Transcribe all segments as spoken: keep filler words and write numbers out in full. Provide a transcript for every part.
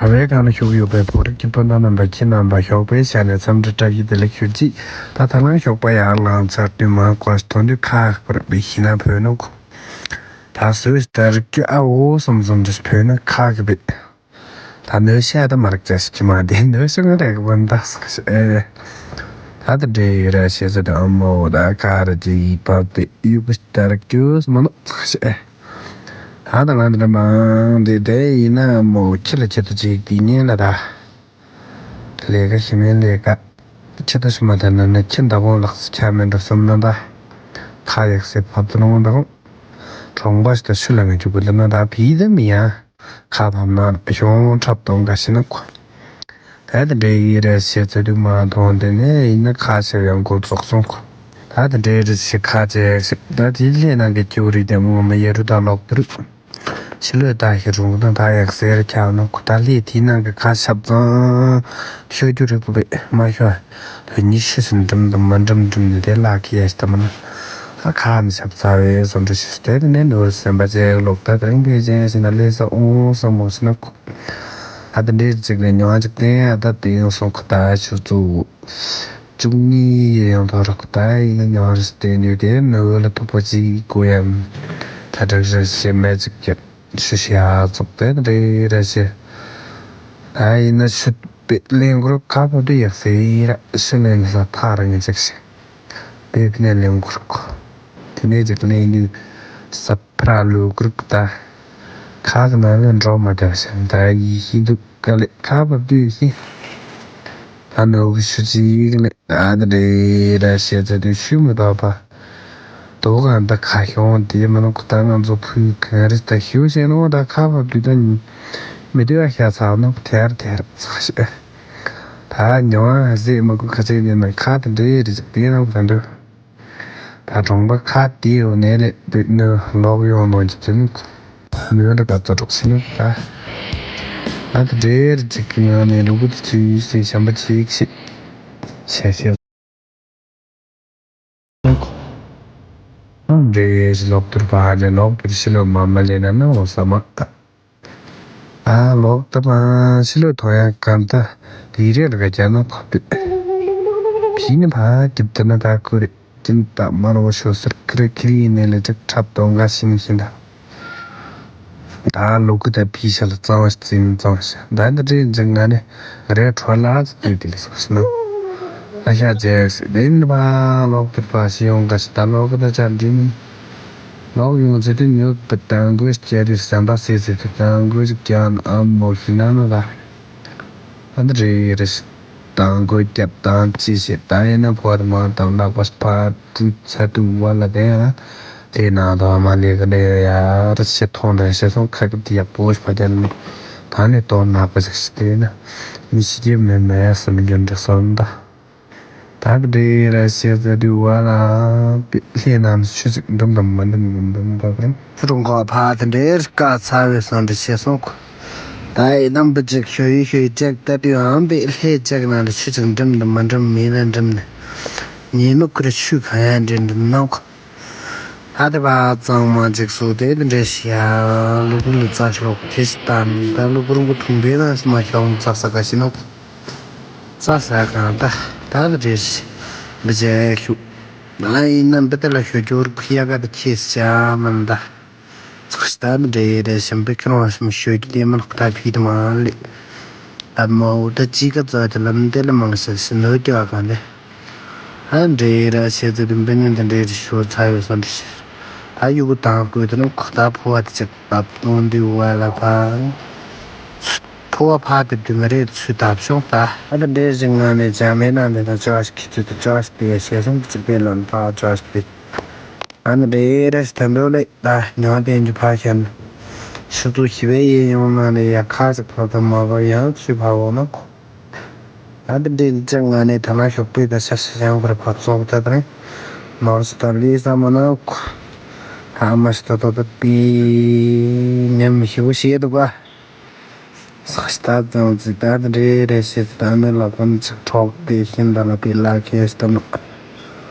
ད་བའི་སྒང་ལ་བཞུགས་ཡོད་པའི་བོད་རིགས་ཀྱི་སྤུན་ཟླ་རྣམ་པ་ཁྱེད་རྣམ་པ་ཞོགས་པའི་ཞལ་ནས་འཚམས་འདྲི་བཀྲ་ཤིས་བདེ་ལེགས་ཞུ་ཅིག་ད་ད་ལང་ཞོགས་པ་ཡར་ལངས་ཚར་དུས་མ་གོ་ཐོན་དུས་ཁ་ཁ་པར་པའི་ཤི་ན་བོད་ནང་གོ་ད་སུས་ལྟར་ཀྱི་ཨ་འོ་སོམ་སོམ་འདྲ་བོད་ནང་ཁ་གི་བེད། ད་ནོ་ཤ་ད་མ་རག་ཅེས་ཀྱི་མ་དེ་ནོ་ཤ་ང་རེག་བན་ད་སག་ཤ་ཨེ། ད་ད་འདྲེ་ཡི་ར་ཤེས་ཟེར་ད་ཨ་མོ་ད་ཁ་ར་ཅི་ཡི་པ་དེ་ཡུ་བི་ད་ར་ཀྱོས་མ་ནོ་སག་ཤ་ཨེ། ད་ད་ང་འདྲ་མང་དེ་དེ་ཡིན་ན་ཨ་མོ་ཁྱི་ལ་ཁྱི་ད་ཅིག་དེ་ཉན་ལ་ད། ལས་ཀ་ཞིམ་མེད་ལས་ཀ། ཁྱི་ད་ཤི་མ་ད་ན་ན་ཁྱི་ད་བོང་ལགས་སུ་ཆ་མེད་འགྲོ་སོམ་ན་ད། ཁ་ཡག་སེ་ཕབ་ཏུ་ནོ་ད་བོང་། གྲོང་པ་ཞིག་ད་ཤུ་ལ་ངེ་ཅུ་གུ་ལ་ན་ད་བི་ད་མི་ཡ། ཁ་ཕམ་ན་གཞུང་འཁྲབ་གཏོང་ག་ཤི་ན་ཁོ། ད་ད་འདྲེ་ཡི་རེ་ཞེ་ཚ་དུ་མ་མཐོང་དེ་ནས་ཡིན་ན་ཁ་ཤས་ཡང་འགོ་ཚོགས་སོང་ཁོ། ད་ད་འདྲེ་རེ་ཞེ་ཁ་ཅེ་ཞིག་ད་དེ་ལྷས་ནང་གི་ཅུ་རི་དེ་མོ་མི་ཡེ་རུ་ད་ལོག་དུ་རུ། ཕྱི་ལོས་ད་ཤི་རུང་ད་ད་ཡག་སེར་ཁྱག་ན་ཁོ་ད་ལྷས་དེ་ནང་གི་ཁ་ཤབ་ཙང་ཤོད་རྒྱུ་རེ་པུ་བེ་མ་ཤོད། དོན་ཉི་ཤུ་སུན་འགྲིམ་དང་མ་འགྲིམ་འགྲིམ་ནི་དེ་ལ་ཁི་ཡ་ཞིག་ད་མ་ན། ད་ཁ་མི་ཤབ་ཚ་བའི་སོ་འདྲ་ཞིག་དེ་ནས་ནོར་སེམས་པ་ཅེ་ལོག་ད་དང་གི་ཅན་ཞིག་ན་ལས་ས་ཨོང་ས་མོ་ཞིག་ན་ཁོ། ད་དེ་འདྲའི་ཅིག་ལས་མྱོང་ཅིག་བསྟན་ཡ་ད་དེ་ཡང་སོང་ཁོ་ད་ཆུ་ཚོད་བཅུ་གཉིས་ཡི་ཡང་ཐོག་རག་ད་ཡིན་ན་མྱོང་རེ་བསྟན་ཡོད་དེ་ནི་འོད་ལ་ཐུག་པ་ཅིག་གོ་ཡ་མི་ད་དྲག་རེ་ཞེ་མེད་ཅིག་ཀྱི་ཤུ་ཤི་ཡ་ཙོག་དེ་འདྲའི་རེ་ཞེ་ད་ཡིན་ན་ཤུ་པེ་ལེན་གུར་ཁ་པ་དུ་ཡག་སེ་ཡི་ར་ཤུ་ལེན་ས་ཐག་ར་ངེ་ཅིག་ཤི། དེ་ཕི་ནས་ལེན་གུར་ཁོ། དེ་ནས་ཅིག་ལེན་དུས་ས་ཕྲ་ལུ་གུར་ད། ཁ་གི་ནང་ལ་འགྲོ་མ་བཏང་ཞིང་ད་ཡིད་ཤི་འདུག་ག་ལེ་ཁ་བབ་དུས་ཤི། ད་ནོ་གི་ཤུ་ཅི་ཡིག་ལེ་ཨ་ད་རེ་ར་ཤེ་ཚ་དུས་ཤུ་མི་ཐོག་པ། དོ་ག་ད་ཁ་ཤོང་དེ་མ་ནོ་ཁོ་ད་ང་ཚོ་ཕུའི་གང་རེ་ད་ཤུ་ཤེ་ནོ་ད་ཁ་བབ་དུས་ད་མི་དུས་ཨ་ཤ་ཚ་ནོ་ཐེར་ཐེར་ཚ་ཤེ། ད་ཉོ་ཨ་ཟེ་མ་གུ་ཁ་ཚེ་ནས་ན་ཁ་ད་འདྲེ་རེ་ཅིག་དེ་ནང་ད་འདྲེ། ད་གྲོང་པ་ཁ་དེའི་འོག་ནས་ལས་དུས་ནི་ལོག་ཡོང་ནོ་ཅི་ཙམ་མི་འདྲ་ག་ཚོད་གྲོགས་ཤིག་ནི་ད། ད་དེ་འདྲའི་རིགས་ཅིག་གི་ངང་ནས་ལུ་གུ་དེ་ཚོའི་སེམས་བྱམས་པ་ཅིག་ཤིག་བྱས་ཤེས། འདྲའི་ལོག་སྟོར་བ་ལས་ལོག་སྟོར་ཤི་ལོ་མ་མ་ལས་ན་ནི་འོ་ས་མ། ཨ་ལོག་ད་མ་ཕྱི་ལོག་ཐོ་ཡང་གང་ལྟ་དེ་རེད་ར་ག་ནོ་ཁོ་དུ། ཕྱི་ནི་ཕ་གིབ་ད་ན་ད་ཁུ་རེ་ཅིན་ད་མ་རོ་ཤོ་སར་ཁི་རེ་ཁི་རི་ནེ་ལེ་ཅིག་ཁྲབ་དོང་ག་ཤིན་ཤིན་ད། ད་ལོ་ཀི་ད་ཕི་ཤ་ལ་གཙང་བ་ཅིན་གཙང་ཤ་ད་འདི་རེད་ཅིག་ང་ནི་རེ་ཁྲོ་ལ་ཙི་དུ་དེ་ལ་སོགས་ན། ཨ་ཤ་ཇེ་སི་དེ་ནི་ཕ་ལོག་ཏུ་ཕ་ཤི་ཡོང་ག་ཤི་ད་ལོ་ཀི་ད་ཅར་འདི་ནི། ལོག་ཡོང་ཚེ་དུ་ཉོ་བུ་དང་གོས་སྐྱ་དུ་ཟམ་པ་སེ་སེ་དུ་དང་གོས་ཀྱང་ཨ་མོ་ཤི་ན་ནོ་ད། ཨ་འདི་རེ་རེ་ཤི་དང་གོས་སྐྱབས་དང་ཅི་ཤི་ད་ཡིན་ན་ཕོ་དུ་མ་དང་ལག་པ་ཕ་དུ་ཚ་དུ་བ་ལ་དེ་ཡང་དེ་ན་དོ་མ་ལེ་ག་ལེ་ཡ་ར་ཤི་ཐོང་རེ་ཤི་སོང་ཁ་གི་དི་ཡག་པོ་ཤི་ཕ་རྒྱ་ལ་ནི་ད་ནི་དོ་ནག་པ་ཞིག་ཤི་དེ་ན་མི་ཤི་རྒྱུ་མེད་མེད་ཡ་སི་མི་རྒྱུ་འདྲ་སོང་ད། ད་གི་འདྲེ་ར་ཤེ་ཟ་དུ་བ་ལ་པི་ལྷེ་ནང་ཆུ་ཟིག་འགྲུམ་དང་མ་འགྲུམ་འགྲུམ་འགྲུམ་པ་གི་ཆུ་རུང་གོ་ཕ་དེ་འདྲེ་ར་ཀ་ཚ་བའི་སང་འདྲེ་ཤེ་སོང་ཁོ། ད་ཡི་དམ་པི་ཅིག་ཤོ་ཡི་ཤོ་ཡི་ཅེག་ད་དུ་ཨམ་པི་ལྷེ་ཅེག་ནང་འདྲེ་ཆུ་ཟིག་འགྲུམ་དང་མ་འགྲུམ་མི་ལ་འགྲུམ་ནི། ཉི་མ་ཁུ་ར་ཆུ་གང་ཡང་འདྲེ་འགྲུམ་ནང་ཁོ། ཨ་དེ་བ་གཙང་མ་འཇིགས་སོ་དེ་དེ་འདྲེ་ཤི་ཡ། གློ་བུར་ནི་རྩ་ཤོག་དེ་ཤི་ད་ནི་ད་གློ་བུར་མགོ་ཐུང་པའི་ནང་ཤི་མ་ཤོག་རྩ་ས་ག་ཤི་ནོ། རྩ་ས་གང་ད་ད་གི་འདྲེ་ཤི། འདི་ཅེ་ཤུ། ང་ཡིན་ན་འདི་དེ་ལ་ཤོད་རྒྱུ་རུ་ཁི་ཡ་ག་དེ་ཁྱེད་ཤ་མིན་ད། ཚགས་ཤི་ད་འདི་འདྲེ་རེ་ཤི་འབི་ཁི་རང་ཤི་མ་ཤོད་རྒྱུ་དེ་མིན་ད་ཕི་དེ་མ་ལེ། ཨ་མ་འོ་ད་ཅི་ག་ཙོ་དེ་ལམ་དེ་ལ་མང་ཤི་ཤི་ནོ་རྒྱ་ག་ལེ། ཨ་འདྲེ་ར་ཤེ་ཚེ་དུ་འབི་ནི་འདི་འདྲེ་རི་ཤོ་ཚ་ཡོད་སོ་འདྲི་ཤེ། ཨ་ཡུ་གུ་དང་ཀོ་དེ་ནི་ཁོ་ད་ཕོ་བ་དེ་ཅིག་བབ་གཏོང་དུས་བ་ལ་ཕ། ཕོ་བ་ཕ་དེ་དུ་མི་རེད་ཚུ་བཏབ་ཤོང་ད། ཨ་ད་འདྲེ་ཞིག་ང་ནས་ཇ་མེད་ན་འདི་ན་ཅོ་ཨ་ཤི་ཁི་ཚུ་དུ་ཅོ་ཨ་ཤི་དེ་ཤེ་སོང་གི་ཅིག་པེ་ལོན་ཕ་ཅོ་ཨ་ཤི་དེ། ཨ་ནི་རེ་རེ་ཞིག་ད་འདོད་ལེ་ད་ཉོ་དེ་འཇུ་ཕ་ཤན། ཤི་ཚུ་ཤི་བའི་ཡེ་ཡོང་ན་ནི་ཡ་ཁ་ཅིག་ཕ་ད་མ་གོ་ཡང་ཚུ་ཕ་འོ་ན་ཁོ། ད་འདི་འདྲའི་ལི་ཅག་ང་ནས་ཐ་ན་ཞོགས་པའི་ད་ཤ་ཤ་ཞང་བར་ཕབ་སོང་ད་དང་། ནོར་སི་ད་ལི་ས་མ་ན་ཁུ། ཐ་མ་ཤི་ད་ད་ད་པི། ཉམས་ཞི་བོ་ཤེས་འདུག་ག་ས་ཤི་ད་ཙང་ཙི་ད་འདི་འདྲའི་རེ་ཤེས་ད་ནི་ལ་ཀོན་ཅིག་གྲོགས་དེ་ཤིན་ད་ལ་པི་ལ་ཁེ་ཤི་ད་ནོ།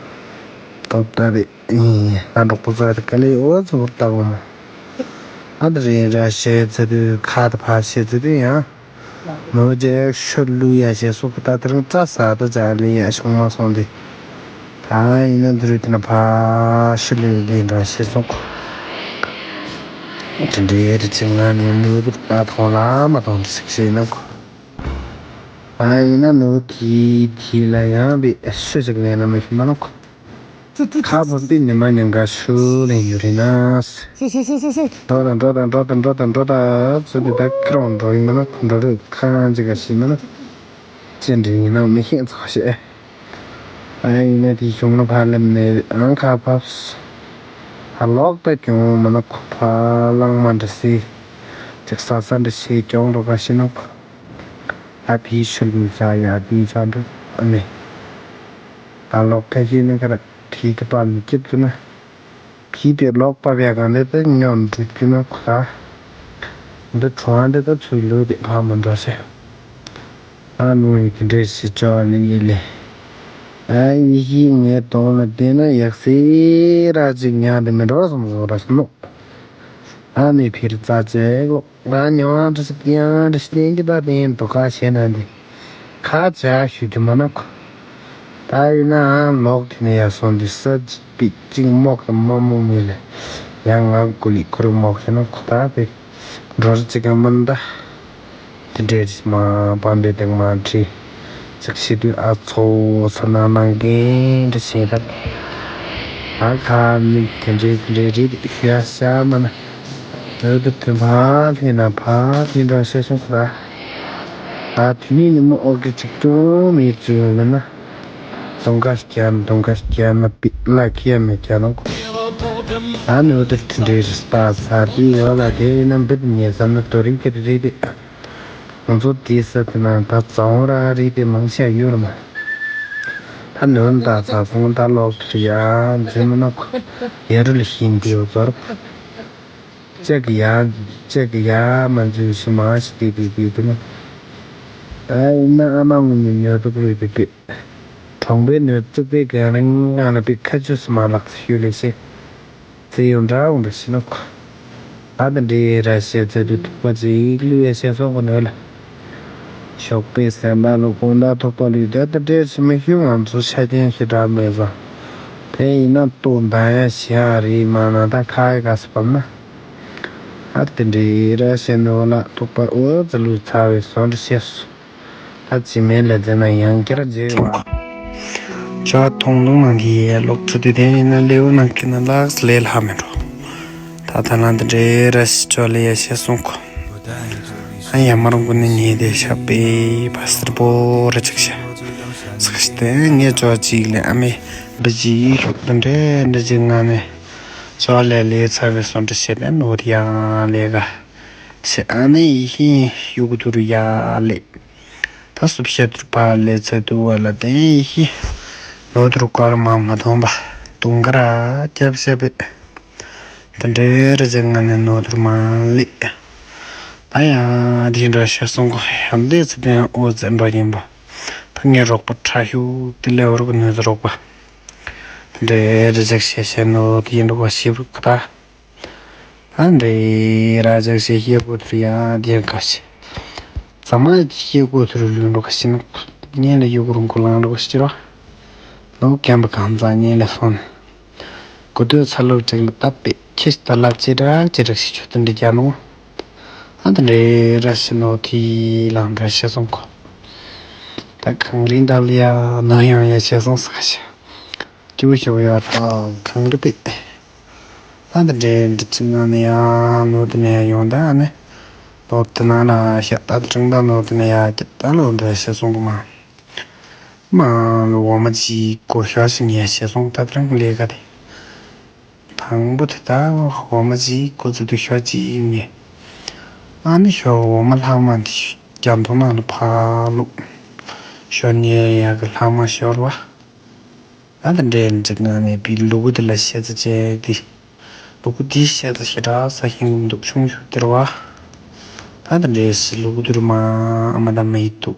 ཏོབ་ད་རེ། ཨེ། ད་འབྲོག་པོ་ཚོ་ད་ག་ལེ་འོ་ཚོ་བར་ད་གོ་མ། ཨ་འདི་རེ་ར་ཤེས་ཚེ་དུ་ཁ་ད་ཕ་ཤེས་ཚེ་དུ་ཡང་། ནོར་རྗེས་ཤོ་ལུ་ཡ་ཞེས་སོགས་ཀྱི་ད་དེ་རིང་རྩྭ་ཟ་ད་ཅག་ལས་ཡ་བྱུང་མ་སོང་སྟེ། ད་ཡིན་ན་འདི་རུ་དེ་ན་ཕ་ཤི་ལུ་ལས་འདྲ་ཞེས་སོགས། དེ་འདྲའི་རི་ཅིག་ང་ནས་ནུ་བུ་ད་མཐོང་ལ་མ་མཐོང་ཞིག་བྱས་ན་གོ། ད་ཡིན་ན་ནུ་བུ་དེའི་དེ་ལ་ཡང་བི་ཤི་ཞིག་ལས་ན་མི་ཤི་མ་ན་གོ། ཁ་བ་པི་ཉི་མ་ཉིན་ག་ཤུ་ལེན་ཡོད་རེད་ན། འགྲོ་དང་འགྲོ་དང་འགྲོ་དང་འགྲོ་དང་འགྲོ་དང་ཚུལ་དེ་ད་ཁྱེད་རང་འགྲོ་ཡིན་མིན་ན་འགྲོ་རེད། ཁ་ཅིག་ག་ཤི་མིན་ན་ཅི་འདྲ་ཡིན་ན་མི་ཤེས་ཚོགས་ཤེས། ཨ་ཡིན་ན་དེ་གཞུང་ལ་ཕར་ལེབ་ནས་ཨང་ཁ་ཕབ། ཨ་ལོག་ད་གྱོང་མིན་ན་ཁོ་ཕར་ལང་མ་འདྲ་སི་ཅིག་ས་ས་འདྲ་ཤེས་གྱོང་འགྲོ་ག་ཤི་ན་ཁོ། ཨ་ཕི་ཤུ་ལུ་ས་ཡ་ཕི་ས་འགྲོ་ཨ་མེ། ད་ལོག་ཁ་ཤས་ནི་ཁ་ར་ཁྲིད་དུ་པ་མི་སྐྱིད་དུ་ན། ཕྱིས་ཏེ་ལོག་པ་བས་གང་ལས་ད་སྙོམས་འགྲོ་རྒྱུ་ན་ཁོ་ད། འདི་གྲོང་འདི་ད་ཚུར་ལོས་ཏེ་ཕ་མི་འགྲོ་ཟེར། ཨ་ནུ་ཡི་དེ་འདྲས་ཞིག་ཅོ་ནི་ཡིན་ལེ། ཨ་ཡི་ཤི་ངའི་གདོང་ལ་བལྟས་ན་ཡག་སེ་ར་ཅིག་ཉག་དེ་མི་འགྲོ་སོང་ཟོ་ར་སོང་ནོ། ཨ་ནི་ཕིར་རྩ་ཅེ་གོ། ང་མྱོང་བ་འདྲ་ཞིག་ཡང་འདྲ་ཞིག་བསྟན་གྱི་ད་བསྟན་དུ་ཁ་བྱས་ན་འདི། ཁ་བྱ་ཞུ་རྒྱུ་མ་ན་ཁོ། ད་ཡིན་ནའང་ལོག་དེ་ནས་ཡར་སོང་འདི་ས་ཅིག་པིག་ཅིག་རྨོག་དང་མ་རྨོག་མེད་ལ། ཡང་ང་ཀུ་ལི་ཁུ་རུ་རྨོག་ཞེ་ན་ཁོ་ད་དེ་འགྲོ་ར་ཅིག་ག་མིན་ད། དེ་འདྲས་མ་པ་འདྲས་དེ་མ་བྲིས། ཅིག་ཤི་དུས་ཨ་ཚོ་ས་ན་ནང་གིན་འདྲ་བྱེད་ད། ཨ་ཁ་མིག་དེ་འདྲས་དེ་འདྲས་རེད་ཤ་ཤ་མ་ན། འོ་དེ་དེ་ཕ་ལྷས་ན་ཕ་དེ་འདྲ་ཤ་ཤ་ཁ། ཨ་དེ་ནས་ནི་མོ་ཨོ་གི་ཅིག་ཀྱང་མེད་ཅིག་ཡོད་ན། དུང་དཀར་སྐྱ་ན་དུང་དཀར་སྐྱ་ན་པི་ལ་ཁྱི་ཡ་མེད་སྐྱ་ན་གོ། ཨ་ནི་འོ་དེ་དེ་འདྲའི་རིས་པ་ས་དེ་ཡོད་ལ་དེ་ཡིན་ན་འབུད་ཉེ་ས་ནི་དོ་རིང་དེ་རེད་དེ། ང་ཚོ་དེའི་ས་དེ་ན་ད་རྩ་བོ་ར་རེད་དེ་མང་ཆེ་ཡོད་ར་མ། ད་ནོན་ད་ཚ་སོང་ད་ལོག་ཡ་འཛིན་མི་ནོག་ཡ་རུ་ལ་ཤིན་དེའུ་ཚོར། ཅག་གི་ཡ་ཅག་གི་ཡ་མ་འཛུལ་ཤི་མ་ཤི་དེ་དེ་དེ་དེ་ནི། ཨ་ཡིན་ན་ཨ་མ་ངུ་ནི་ཉོ་ཐུབ་རེད་དེ་དེ། གྲོང་པའི་ནོན་བཙུགས་པའི་གང་རིང་ང་ལ་པའི་ཁ་ཆུ་སུ་མ་ལགས་སུ་ཞུ་ལེ་ཤེ། ཙི་ཡོང་འདྲ་འོང་འདྲ་ཤི་ནོག་ཨ་ད་འདྲེ་ར་ཤེ་ཙི་དུ་ཐུག་པ་ཙི་ཡིག་ལུས་ཡ་ཤེ་སོང་གོ་ནོ་ལ། ཞོགས་པའི་སེམས་པ་ལ་དགོང་དག་ཐུག་པ་ལུས་ད་ད་འདྲེ་ཤི་མི་ཤི་ང་ཚོ་ཆ་རྐྱེན་ཞེ་དྲག་མེད་ཙང་། དེ་ཡིན་ན་ལྟོ་འདང་ཡ་ཤི་ཡ་རེད་མ་ན་ད་ཁ་ཡ་ག་སི་བབ་ན། ཨ་དེ་འདྲེ་ར་ཤེ་ནོ་ལ་ཐུག་པ་འོ་ཙི་ལུས་ཚ་བའི་སོང་འདྲ་ཤེ་སོ། ད་ཅི་མེད་ལ་དེ་ན་ཡང་བསྐྱར་མཇལ་བ། ཅོག་མཐོང་ལུང་ནང་གི་ཡས་ལོག་ཚུལ་དེ་དེ་ཡིན་ན་ལེའུ་ནང་གི་ན་ལགས་ལས་ལྷག་མེད་འགྲོ། ད་ད་ལན་དེ་འདྲའི་ར་ཤི་ཅོག་ལས་ཡ་ཤེས་སོང་གོ། ཨ་ཡ་མ་རུང་གུ་ནི་ཉེ་དེ་ཤ་པའི་བ་སིར་པོ་ར་ཅིག་ཤ། ཚིག་ཤི་དེ་ངས་ཅོག་ཅིག་ལས་ཨ་མའི་བི་ཅི་ཤོག་དེ་འདྲའི་འདྲ་ཅིག་ང་ནས་ཅོག་ལས་ལས་ཚ་བའི་སོང་འདྲ་བཤད་དེ་ནོར་ཡང་ལས་ག་ཤི་ཨ་ནི་ཡི་ཤི་ཡུ་གུ་དུ་རུ་ཡ་ལས། ད་སུབ་ཤ་ཐུར་ཕ་ལེ་ཚ་དུ་བ་ལ་བརྟེན་ཡེ་ཤི། ནོ་ཐུར་ཀར་མ་མ་ཐོང་པ་དུང་ཀ་ར་སྐྱབས་ཤ་བེ། ད་འདྲེ་ར་ཅག་ང་ནི་ནོ་ཐུར་མ་ལེ། ད་ཡང་དེ་འདྲ་ཤ་སོང་གོ་ཡང་ལེ་ཚ་དེ་ཨོ་ཙེ་འགྲོ་ཡིན་པ། ད་ངའི་རོགས་པ་ཁྲ་ཤུ་དེ་ལེ་བར་གི་ནོ་ཚ་རོགས་པ། ད་འདྲེ་ར་ཅག་ཤ་ཤ་ནོ་དེ་ཡིན་འགྲོ་ག་ཤི་བུ་ཀ་ད། ཨ་འདྲེ་ར་ཅག་ཤེས་ཤེས་གོ་ཐུར་ཡ་དེ་ག་ཤེ། ཚང་མ་ཤེས་གོ་ཐུར་ལུས་འགྲོ་ག་ཤེ་ན། ཉེ་ལ་ཡུ་གུ་རུང་གུ་ལང་འགྲོ་ག་ཤེ་ར། ལོ་རྒན་པ་གང་ཚང་ཉེ་ལ་སོང་ན། གོ་ཐོས་ཚ་ལོ་ཅིག་ལ་བཏབ་པས་ཁྱི་ད་ལབ་ཅི་དྲག་ཅི་དྲག་ཤེ་ཆུ་དུ་འདྲི་རྒྱ་ནོ། ཨ་ད་འདྲེ་ར་ཤི་ནོ་ཐི་ལང་འདྲ་ཤེ་སོང་གོ། ད་གང་རིང་ད་ལ་ཡ་ན་ཡང་ཡ་ཤེ་སོང་ས་ག་ཤེ། ཅུ་ཤོ་ཡ་ད་གང་རི་པེ། ད་འདི་འདྲའི་འདི་ཚོའི་ནང་ནས་ཡང་ནོར་དེ་ནས་ཡང་ཡོང་ད་ཨ་ནི། ནོར་དེ་ནང་ལ་ཤ་སྟག་ཀྲང་ད་ནོར་དེ་ནས་ཡང་ཀྱ་ད་ལོ་འདྲ་ཤེས་སོང་གི་མ། མ་ལོ་འོ་མ་ཅིག་གོ་ཤ་ཞིག་ཉལ་ཤེས་སོང་ད་ཀྲང་ལས་ཀ་དེ། དང་པོ་དེ་ད་འོ་མ་ཅིག་གོ་ཚོད་དུ་ཤ་ཅིག་ཉལ། ཨ་ནི་ཤ་འོ་མ་ལྷག་མ་དེ་རྒྱ་མདོ་ནང་ལ་ཕར་བླུགས། ཤ་ཉལ་ཡག་གི་ལྷག་མ་ཤོར་བ། ད་ལྟ་འདྲའི་འཇིགས་སྣང་ནས་པའི་ལུ་གུ་དེ་ལ་བཤད་ཚ་བྱས་ཏེ། ལུ་གུ་དེའི་བཤད་ཚ་ཞེ་དྲག་ས་ཤིང་གི་འདུག་ཆུང་ཆུང་སྟེར་བ། ད་ལྟ་འདྲའི་སི་ལུ་གུ་དུར་མ་ཨ་མ་དང་མ་ཡི་འདུག་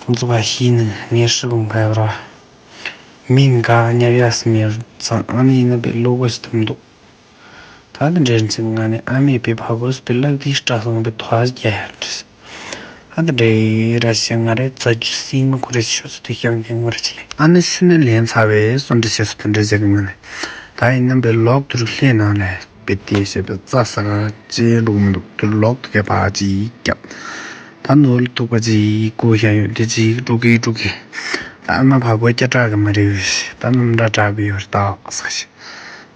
ཁོང་ཚོ་བ་ཤི་ནས་ངའི་སྲི་བུང་ག་ཡོད་ར། མིང་ག་ཉབ་ཡ་སི་མེར་ཙང་ཨ་ནི་ཡིན་ན་པའི་ལུ་གུ་སི་དམ་འདུག་ད་ལྟ་འདྲའི་འཇིགས་སྣང་ནས་ཨ་མའི་པའི་ཕ་གོ་སི་པའི་ལག་དེའི་སྐྲ་སོང་པའི་ཐོ་ཨ་རྒྱ་ཡར་འདྲི། ཨ་ད་འདྲེ་ར་ཤི་ང་རེ་ཚ་ཇུ་སིང་མ་ཁུ་རེ་ཤོ་སུ་དེ་ཤང་ཀེང་བར་ཆི་ལེ། ཨ་ནི་ཤི་ནི་ལེན་ཚ་བའི་སོན་འདྲི་ཤེ་སུ་དེ་འདྲེ་ཟེར་གི་མ་ནི། ད་ཡིན་ན་བའི་ལོག་དུར་ལྷེ་ནང་ལས་བེ་ཏེ་ཤེ་བའི་རྩ་ས་ག་ཅི་འགྲོ་མི་འདུག་དུར་ལོག་དུ་གེ་བ་ཅི་རྒྱབ། ད་ནོར་ཐུག་པ་ཅི་གོ་ཤ་ཡོད་དེ་ཅི་འགྲོ་གི་འགྲོ་གི། ད་ཨ་མ་བ་བོ་སྐྱ་བྲག་གི་མ་རེད། ད་ནམ་འདྲ་བྲག་གི་ཡོད་རེད་ད་ས་ཤི།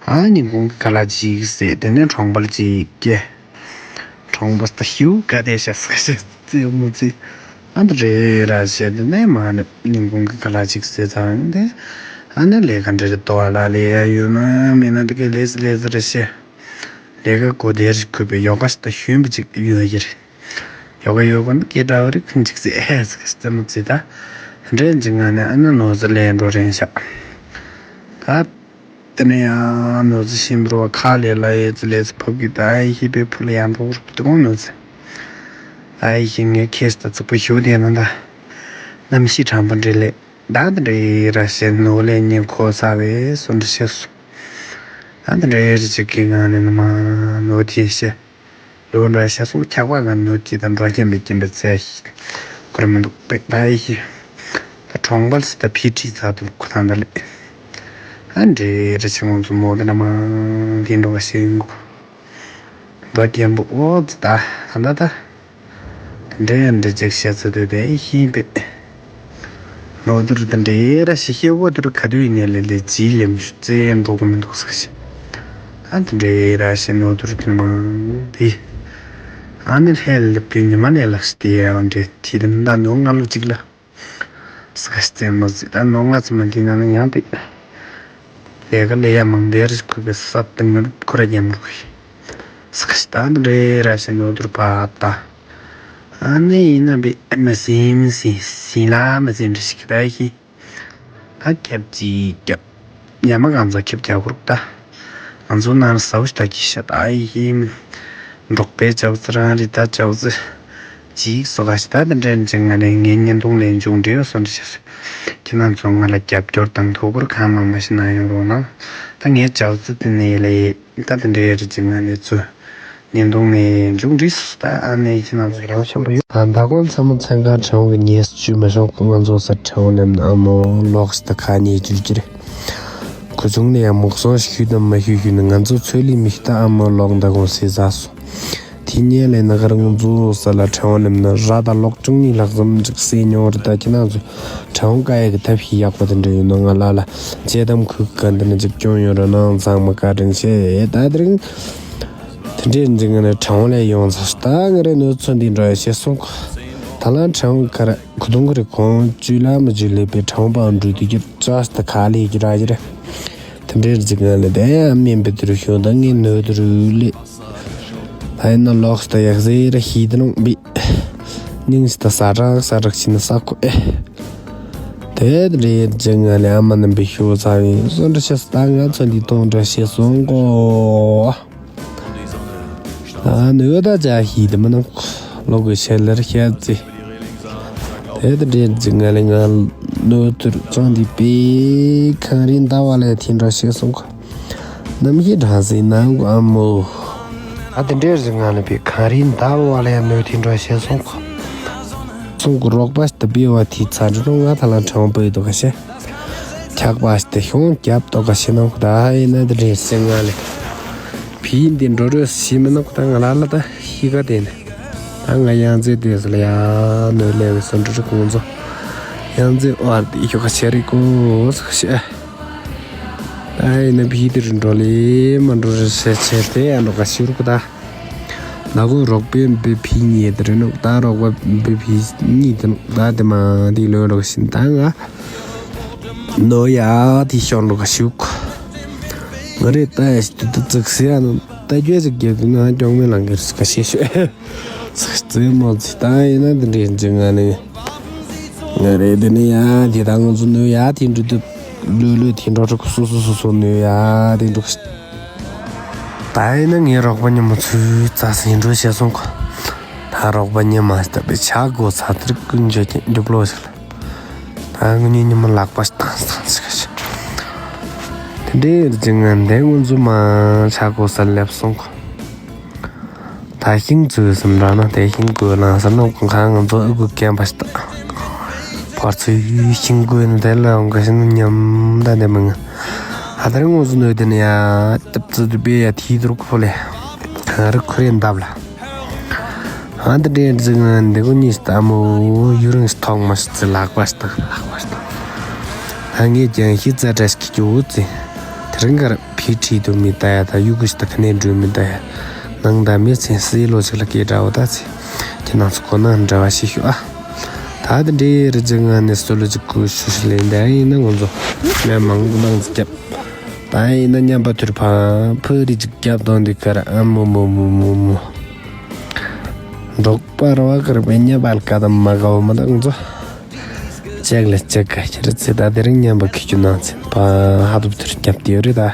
ཨ་ནི་གོང་གི་ཁ་ལ་ཅི་ཟེར་དེ་ནས་གྲོང་པར་ཅི་སྐྱེ། གྲོང་པ་སྟ་ཤིའུ་ག་དེ་ཤ་ས་ཤ་ཙི་མུ་ཙི། ཨ་ད་རེ་ར་ཤེ་དེ་ནས་མ་ནི་ནིང་གུང་གི་ཁ་ལ་ཅིག་ཟེར་ཚང་དེ། ཨ་ནི་ལས་ཀ་འདྲེ་རེ་ཏོ་ལ་ལས་ཡ་ཡོད་ན་མེད་ན་དེ་ག་ལས་ལས་ར་ཤེ། ལས་ཀ་གོ་དེ་རི་ཁུ་པའི་ཡོ་ག་སྟ་ཤུན་པ་ཅིག་ཡོད་ཡིར། ཡོ་ག་ཡོ་ག་ནི་སྐད་གྲགས་རི་ཁུན་ཅིག་ཟེར་ཨེ་ཟེར་ཙི་མུ་ཙི་ད། འདྲེ་འཇི་ང་ནི་ཨ་ནི་ནོ་ཟི་ལས་འགྲོ་རེན་ཤག་ད། དེ་ནས་ཡང་ནོར་རྫི་ཤིང་འབུར་བ་ཁ་ལས་ལ་ཡོད་ཚེ་ལས་ཚེ་ཕོབ་ཀྱི་ད་ཨའི་ཤི་པའི་ཕུ་ལ་ཡང་འགྲོ་རུ་དེ་གོང་ནོར་རྫི། ཨའི་ཤི་ངའི་ཁེས་ད་ཚིག་པོ་ཞུ་དེ་ན་ད། གནམ་གཤིས་གྲང་པོ་འདྲེ་ལས་ད་དེ་འདྲེ་ར་ཤེ་ནོར་ལས་ཉིན་ཁོ་ས་བས་སོ་འདྲི་ཤེས་སོ། ད་དེ་འདྲེ་རི་ཅིག་གི་ངང་ནས་ནི་མ་ནོར་དེ་ཤེ། ལོ་འདྲ་ཤ་སོགས་ཆགས་པ་ང་ནོར་གྱི་དང་འགྲོ་རྐྱེན་པའི་རྐྱེན་པའི་ཚེ་ཤི། ཁོ་ར་མི་འདུག་པས་ད་ཡི་ཤི། ད་གྲོང་པ་སི་ད་ཕི་ཁྲི་ཚ་དུ་ཁོ་ཐང་ད་ལེ། ཨ་འདྲེ་རི་ཆི་ངོ་ཚོ་མོ་དེ་ན་མ་དེ་འགྲོ་བ་ཤེས་ཡོང་གོ། འགྲོ་རྐྱེན་པོ་ཨོ་ཙི་ད་ད་ད་ད། འདྲེ་འདྲེ་ཅིག་བཤད་ཚུལ་དུ་དེ་ཤེས་པས། ནོར་དུར་དེ་འདྲེ་ར་ཤི་ཤེས་བོ་དུར་ག་དུས་ཡིན་ནས་ལེ་ལེ་ཇི་ལེམ་ཤུ་ཙེ་འགྲོ་གི་མི་འདུག་ཟེར་ཤི། ཨ་དེ་འདྲེ་ར་ཤི་ནོར་དུར་དེ་མང་དེ། ཨ་ནི་ལྷས་ལེབ་དེ་ཉི་མ་ལས་ལ་ཤི་དེ་ཡང་འདྲེ་དེ་དེ་ད་ནོར་ང་ལོ་ཅིག་ལ། ཟེར་ཤི་ཙེ་མོ་ཟི་ད་ནོར་ང་ཚོ་མ་དེ་ན་ནི་ཡང་དེ། ལས་ཀ་ལས་ཡ་མང་དེ་རི་ཁུ་གི་ས་དེ་ངར་ཁུ་ར་རྒྱམ་རུ་ཤི། ཟེར་ཤི་ད་འདྲེ་ར་ཤི་ནོར་དུར་པ་ད། ཨ་ནི་ཡིན་ན་བི་མི་སིམ་སིམ་སིམ་ལ་མི་སིམ་འདྲི་ཞིག་ད་ཤི། ད་ཁྱབ་ཅིག་ཁྱབ། ཉ་མ་གང་ཚ་ཁྱབ་རྒྱག་གུར་ད། ང་ཚོ་ནང་ཟའུ་ཤི་ད་ཀྱི་ཤ་ད་ཡིན། འབྲོག་པའི་ཅའུ་ཙི་རང་རི་ད་ཅའུ་ཙི། ཅིག་སོ་ག་ཤི་ད་དེ་འདྲེན་ཅིག་ང་ནས་ངའི་བརྙན་ཐུང་ལས་འབྱུང་འབྲས་སོ་འདྲི་ཤ་སོ། ཁྱེད་རང་ཚོ་ང་ལ་རྒྱབ་སྐྱོར་དང་ཐུགས་ཁུར་གང་མང་མ་ཞིག་གནང་ཡོང་རོགས་གནང་། ད་ངའི་ཅའུ་ཙི་དེ་ནས་ལས། ད་དེ་འདྲའི་རིགས་ཀྱི་ངང་ནས་ཚུར་ཉིན་དུང་ནས་མཇུག་འགྲིལ་སོང་། ད་ཨ་ནེ་ཁྱེད་རང་ཚོ་རང་ཤམ་པོ་ཡོད། ད་མདང་དགོང་མཚན་མོ་མཚན་གང་ཁྲེའུ་གི་ཉེས་སུ་མ་བྱུང་། ཁོ་ང་ཚོ་ས་ཁྲེའུ་ནམ་ན་ཨ་མོ་ལོག་སྟེ་ཁ་ཉེས་བཅུ་གྱུར། ཁོ་ཆུང་ནས་ཡང་མུག་སོང་ཞུས་དམ་མ་ཞུས་ཞུས་ནས་ང་ཚོ་ཚོད་ལི་མི་ཤི་ད་ཨ་མོ་ལོག་མདང་དགོང་སེ་ཟ་སོང་། དེ་ཉེ་ལས་ན་གར་ང་ཚོ་ས་ལ་ཁྲེའུ་ནམ་ན་ར་ད་ལོག་ཅུང་ཉི་ལྷག་ཙམ་ཅིག་སེ་ཉོ་རེད། ད་ཁྱེད་རང་ཚོ་ཁྲེའུ་ཀ་ཡ་གི་ཐབས་ཤིག་ཡག་པོ་དེ་འདྲ་ཡོད་ནོ་ང་ལ་ལ་བྱེད་དམ་ཁུག་ག་འདི་ནས་ཅིག་སྐྱོང་ཡོད་ར་ནང་ཚང་མ་བཀའ་དྲིན་ཆེ། ད་དེ་རིང་དེ་འདྲའི་འཛིང་ངན་ནས་གྲང་ལས་ཡོང་ཚར། ད་ང་རའི་ནུས་ཚོད་འདི་འགྲོ་ཡ་ཤེས་སོང་གོ། ད་ལ་གྲང་ག་ར་གུ་དུང་གི་རི་ཁོང་བཅུ་ལ་མི་བཅུ་ལས་པའི་གྲང་པའང་འགྲོ་དུས་ཀྱི་ཅག་ད་ག་ལས་ཀྱི་ར་ཡི་རེད། དེ་འདྲའི་འཛིང་ངན་ལས་དེ་ཡང་མིན་པའི་དུ་རུ་ཤོང་ད་ངའི་ནུས་དུ་རུ་ལས། ད་ཡིན་ན་ལོག་སྟེ་ཡག་ཟེར་ར་ཤི་དེ་རུང་བི། སྙིང་ཞི་ད་ས་དྲག་ས་དྲག་ཕྱིན་ན་ས་ཁོ་ཨེ། དེ་རེད་ཅེ་ང་ལས་ཨ་མ་རྣམ་པའི་ཤོ་ཚ་བའི་སོ་འདྲ་ཤེས་ད་ང་ཚོ་འདི་གཏོང་འདྲ་ཤེས་སོང་གོ། ཨ་ནི་འོ་ད་ཅག་ཤི་དེ་མ་ནོག་ལོག་གི་ཤེས་ལེར་ཤེས་ཙི། དེ་དེ་རེད་ཅེ་ང་ལས་ང་ནོ་ཐུར་ཙང་འདི་པའི་ཁང་རིན་ཟླ་བ་ལས་ཐིན་འདྲ་ཤེས་སོང་གོ། ནམ་ཞིག་གྲང་སའི་ནང་གོ་ཨ་མོ། ཨ་དེ་འདྲའི་རིང་ང་ལ་བི་གངས་རིའི་མདའ་བ་ལ་ཡང་གནོད་དེ་འགྲོ་ཞེས་གསུངས་གོ། གསུངས་གོ་རོགས་པ་ཞིག་ཏུ་བི་བ་དེའི་ཚ་འདྲི་ནོ་ང་ཐ་ལ་ཁྲང་པོ་ཡི་དོ་ག་ཤེ། ཆག་པ་ཞིག་ཏུ་ཤོང་རྒྱབ་དོ་ག་ཤེ་ནང་གོ་ད་ཡིན་ན་དེ་འདྲའི་སེ་ང་ལ་བི་འདི་འགྲོ་རོགས་ཞེས་མི་ནང་གོ་ད་ང་ལ་ལ་ད་ཤི་ག་དེ་ནི་ད་ང་ཡང་རྩེ་དེ་སུ་ལ་ཡང་གནོད་ལས་བའི་སུ་འགྲོ་རོགས་ཁོང་ཚོ་ཡང་རྩེ་བར་དེ་ཤོ་ག་ཤེ་རི་གོ་སུ་ག་ཤེ། ད་ཡིན་ན་བི་དེ་རུ་འགྲོ་ལེ་མ་འགྲོ་རེ་ཟེར་བྱས་དེ་ཡང་འགྲོ་ག་ཤི་རུ་ག་ད། ད་གོ་རོགས་པའི་བི་བི་གཉིས་དེ་རེ་ནོ་ད་རོགས་པ་བི་བི་གཉིས་དེ་ནོ་ད་དེ་མ་དེ་ལོས་རོགས་ཤིན་ད་ང་ནོ་ཡ་དེ་ཤོར་འགྲོ་ག་ཤི་རུ་ག་ང་རེ་ད་ཡ་ཞིག་དུ་ཙིག་སི་ཡ་ནོ་ད་རྒྱུ་ཅིག་རྒྱབ་དུ་ན་ཀྱོང་མེ་ལང་གི་རུ་ག་ཤི་ཤོད། ཙིག་ཙིག་མོ་ཙི་ད་ཡིན་ན་དེ་འདྲའི་འཇིག་ང་ནི། ང་རེ་དེ་ནི་ཡ་དེ་ད་ང་ཚོ་ནུ་ཡ་དེ་འགྲོ་དུ་ལུས་ལུས་དེ་འགྲོ་ཕྲུ་གུ་སོ་སོ་སོ་སོ་ནུ་ཡ་དེ་འགྲོ། ད་ཡིན་ན་ངའི་རོགས་པ་ཉི་མ་ཚུར་རྩ་སེང་འགྲོ་བྱས་སོང་གོ། ད་རོགས་པ་ཉི་མ་ལྟ་བུའི་ཆ་གོ་ཚ་ཐིར་ཀུན་འཇོ་ཀྱི་རྒྱུ་བློ་ཞིག་ལ། ད་ངུ་ཉི་ཉི་མ་ལག་པ་ཞིག་བཏང་བཏང་ཞིག་ཞིག་དེ་འདྲའི་རྒྱུ་ང་འདས་ངུ་འཛུམ་མ་ཆ་གོ་ས་སླེབས་སོང་གོ། ད་ཤིང་བཙུགས་སམ་འདྲ་ན་དེ་ཤིང་བརྐོས་ལངས་ཟེར་ན་ཁོང་ཁ་ང་ཚོ་ཨུ་གུ་རྒན་པ་ཞིག་དང་། ཕར་ཚུར་ཤིང་བརྐོས་ནས་དེ་ལ་འོང་ག་ཤིང་ཉམས་ད་འདི་མི་ང་། ཧ་ད་རིང་ངོ་སུ་ནོས་དེ་ནི་ཡ་ཏབ་ཙི་དུ་པེ་ཡ་ཐིས་དུར་ཁོ་ལེ། ཧ་རི་ཁོ་རེ་འདབ་ལ། ཧ་ད་འདྲེ་འཛིང་ང་འདི་གོ་གཉིས་ལྟ་མོ་ཡུ་རིང་ཐོག་མ་ཞིག་ཙི་ལག་པ་ཞིག་དང་ལག་པ་ཞིག་དང་། ད་ངས་ཀྱང་ཤི་ཙ་དྲ་ཞིག་གི་ཅུ་བོ་ཙི། དེ་རིང་གར་ཕི་ཁྲིད་དུ་མི་ལྟ་ཡ་ད་ཡུ་གུ་ཞིག་ད་ཁ་ནས་འགྲོ་མི་ལྟ་ཡ། ནང་ད་མི་ཚན་སི་ལོ་ཞིག་ལ་སྐད་གྲགས་འོ་ད་ཚེ། ཁྱེད་རང་ཚོ་གོ་ན་འདྲ་བ་ཞིག་ཤོག་ཨ། ད་དེ་འདྲའི་རི་རྒྱུ་ང་ནས་སོ་ལོ་ཅིག་གུ་ཤུ་ཤུ་ལེན་ད་ཡིན་ན་ང་ཚོ་ལན་མང་པོ་མང་ཙི་རྒྱབ། ད་ཡིན་ན་མཉམ་པ་ཐུར་ཕ་ཕུ་རི་ཅིག་རྒྱབ་དང་འདི་ཁར་ཨ་མོ་མོ་མོ་མོ་མོ། འབྲོག་པ་ར་བ་ཁར་པེ་ཉ་པལ་ཀ་དང་མ་གའོ་མ་དང་ཚོ། ཅེག་ལ་ཅེག་ག་ཁྱེར་ཚེ་ད་དེ་རིང་མཉམ་པ་ཁི་ཁྱུ་ནང་ཚན་པ་ཧ་དུ་ཐུར་རྒྱབ་དེ་རེད་ད།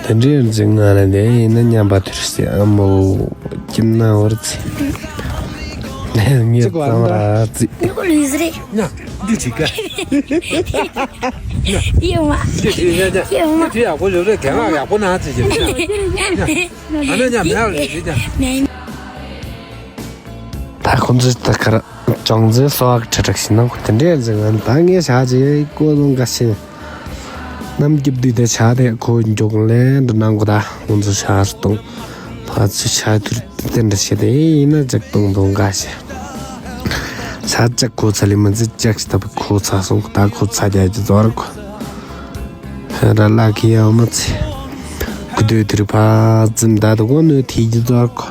དེ་འདྲའི་རིགས་ང་ལ་དེ་ཡིན་ན་མཉམ་པ་ཐུར་སེ་ཨ་མོ་ཀྱི་ན་བར་ཚེ། ངས་ཙམ་ར་ཚེ། ཡོ་ལུས་རེད། ཉ་འདི་ཅིག་ག་ཡོ་མ། འདི་ཅིག་ཡ་ཉ་ཡོ་མ། འདི་ཡག་པོ་ཡོད་རེད། གན་ཡག་པོ་ན་ཚེ་ཅིག་ཉ་ཉ་ཨ་ན་ཉ་མེད་རེད་ཉ། ད་ཁོང་ཚོས་ད་ག་ར་ཅང་ཚེ་སོགས་ཁྲ་ཁྲག་ཤི་ན་ཁོ་དེ་འདྲའི་རྫི་ངན་ད་ངས་བྱ་བྱེད་ཀོ་ལོང་ག་ཤི། གནམ་རྒྱབ་དུས་དེ་བྱ་དེ་ཁོ་མགྱོགས་ལས་འདྲ་གནང་གོ་ད་ཁོང་ཚོ་བྱ་སྟོང་ཕ་ཚུ་བྱ་ཐུར་དེ་འདྲ་བྱེད་དེ་ཡིན་ན་ཅག་སྟོང་སྟོང་ག་ཤི། བྱ་ཅག་ཁོ་ཚ་ལི་མ་ཚི་ཅག་ཤི་ད་པ་ཁོ་ཚ་སོང་ད་ཁོ་ཚ་རྒྱ་ཀྱི་ཛོར་ཁོ། ཧེ་ར་ལ་ཁི་ཡ་མ་ཚི། ཁུ་དོད་དིར་ཕ་ཛིམ་ད་དུ་གོ་ནོ་ཐི་ཇི་ཛོར་ཁོ།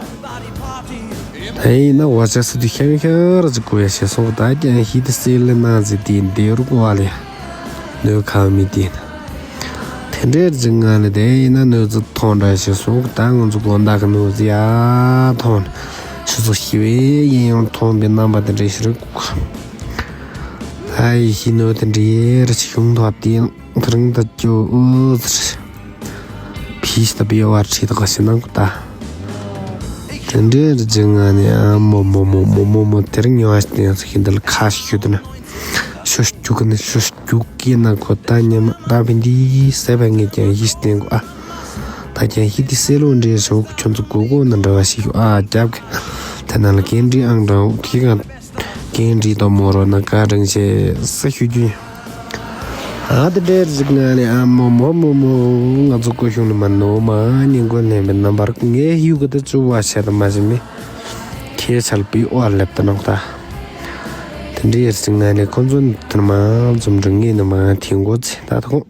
ད་ཡིན་ན་འོ་ཅག་སི་དུ་ཤང་ཤང་ར་ཅིག་གོ་ཡ་ཤེས་སོང་ད་ཀྱང་ཧི་དི་སེ་ལི་ན་ཟི་དི་འདི་རུ་གོ་བ་ལེ། ནོ་ཁ་མི་དི་ན། དེ་འདྲའི་རྫི་ང་ལ་དེ་ཡིན་ན་ནོ་ཛི་ཐོང་འདྲ་ཤེས་སོང་ད་ང་ཚོ་གོ་འདའ་གི་ནོ་ཟི་ཡ་ཐོང་། ཆུ་ཚོད་ཤི་བའི་ཡིན་ཡང་ཐོང་པའི་རྣམ་པ་དེ་འདྲའི་ཤི་རུ་གོ། ད་ཡི་ཤི་ནོ་དེ་འདྲའི་ར་ཆི་ཤུང་ཐོག་དེ་ཡང་། དེ་རིང་ད་ཅོ་ཨུ་ཙི། ཕིས་ད་པི་ཡོ་བར་ཁྲིད་དགོས་ཞེ་ན་གོ་ད། དེ་འདྲའི་རི་རྒྱུ་ང་ནི་ཨ་མོ་མོ་མོ་མོ་མོ་མོ་དེ་རིང་ཉོ་བ་ཞིག་ཡང་ཚོ་ཤིན་ཏུ་ལ་ཁ་ཤུ་དུ་ན། ཤོ་ཤུ་གི་ནི་ཤོ་ཤུ་གི་ན་གོ་ད་ཉི་མ་ད་བི་འདི་སེ་བ་ངེད་ཀྱང་ཡིད་བརྟན་གོ་ཨ། ད་ཀྱང་ཡིད་དི་སེ་ལོ་འདྲའི་ཞོག་ཁྱོད་ཚོ་གོ་གོ་ན་འདྲ་བ་ཞིག་ཨ་རྒྱབ་གི། དེ་ན་ལ་གན་འདྲི་ཨང་འདྲ་ཁི་གང་། གན་འདྲི་དོ་མོ་རོ་ན་ཀ་འདྲེན་ཤེ་ས་ཤུ་རྒྱུ། ཨ་དེ་འདྲའི་རིགས་ང་ནི་ཨ་མོ་མོ་མོ་མོ་ང་ཚོ་སྐུ་གཞུང་ནི་མ་ནོ་མ་ཉིན་གོ་ལེན་པའི་རྣམ་པར་ངའི་ཡུ་གི་ད་བཅུ་བ་བྱས་ད་མ་ཟིན་མི་ཁྱེད་ཆལ་པི་ཨོ་ལེབ་ད་ནོག་ད། དེ་འདྲའི་རིགས་ང་ནི་ཁོ་ཚོ་ནི་དེ་མ་འཛོམས་འགྲིག་ངེས་ནི་མ་ཐེན་གོ་ཚེ་ད་ད་ཁོང་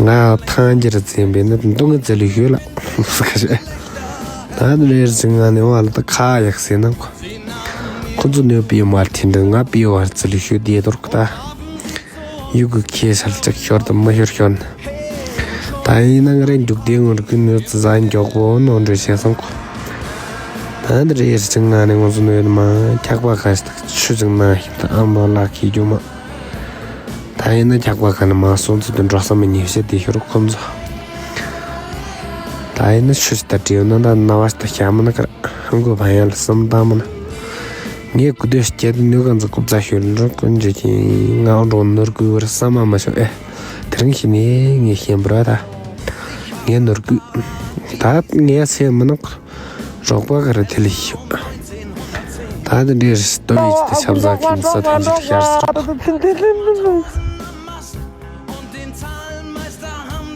ང་ཐང་རྒྱལ་རྩེན་པས་ནི་འདུག་ངི་རྩེ་ལུས་ཤོད་ལ་ཁ་ཤས་ད་འདྲའི་རིགས་ང་ནི་བ་ལ་ད་ཁ་ཡག་སེ་ན་ཁོ། ཁོ་ཚོ་ནོས་པི་མར་ཐིན་འདྲ་ང་པི་བར་ཙི་ལི་ཤོད་དེ་དོར་ཀ་ད། ཡུ་གུ་ཁེ་སར་ཅག་ཤོར་དུ་མ་ཤོར་ཤོར་ན། ད་ཡིན་ན་ང་རེ་འཇུག་དེ་ངོར་གི་ནོས་ཙི་ཟ་མགྱོགས་པོ་ནོར་འགྲོ་བྱས་སོང་ཁོ། ད་འདི་རེ་ཡར་ཅིག་ང་ནི་ངོ་ཚོ་ནོས་མ་འཁྱག་པ་ཁ་ཤི་ད་ཆུ་ཅིག་ན་ཤི་ད་ཨ་མ་ལག་ཁི་རྒྱུ་མ། ད་ཡིན་ན་འཁྱག་པ་ཁ་ནི་མ་སོང་ཚུལ་དུ་འགྲོ་ས་མི་ཉེ་ཤེས་དེ་ཤོར་ཁོ་ཚོ། ད་ཡིན་ན་ཆུ་ཞིག་ད་བྲིས་ན་ད་ན་བ་ཞིག་ད་ཤ་མ་ན་ཀར། ཧང་གོ་བ་ཡང་ལ་བསམ་བཏང་མ་ན། ངས་སྐུ་དོད་སྐྱེ་དུ་ནུས་གང་ཚོད་རྐུབ་རྩ་ཤོད་འགྲོ་ཀུན་བྱེད་ཀྱིན་ང་འགྲོ་ནོར་སྐུ་བར་བསམ་མ་མ་ཤོག་ཨེ། དེ་རིང་ཤི་ནས་ངས་ཤེས་འབུར་བ་ད། ངས་ནོར་སྐུ། ད་ངས་སེམས་མི་ནག་རོགས་པ་ག་རེ་དེ་ལས་ཤོག་ད་དེ་འདྲའི་རི་ལྟོ་ཡིས་ཀྱི་ད་ཆབ་ཟ་གིན་ས་ཐམས་ཅད་ཤར་སོང་།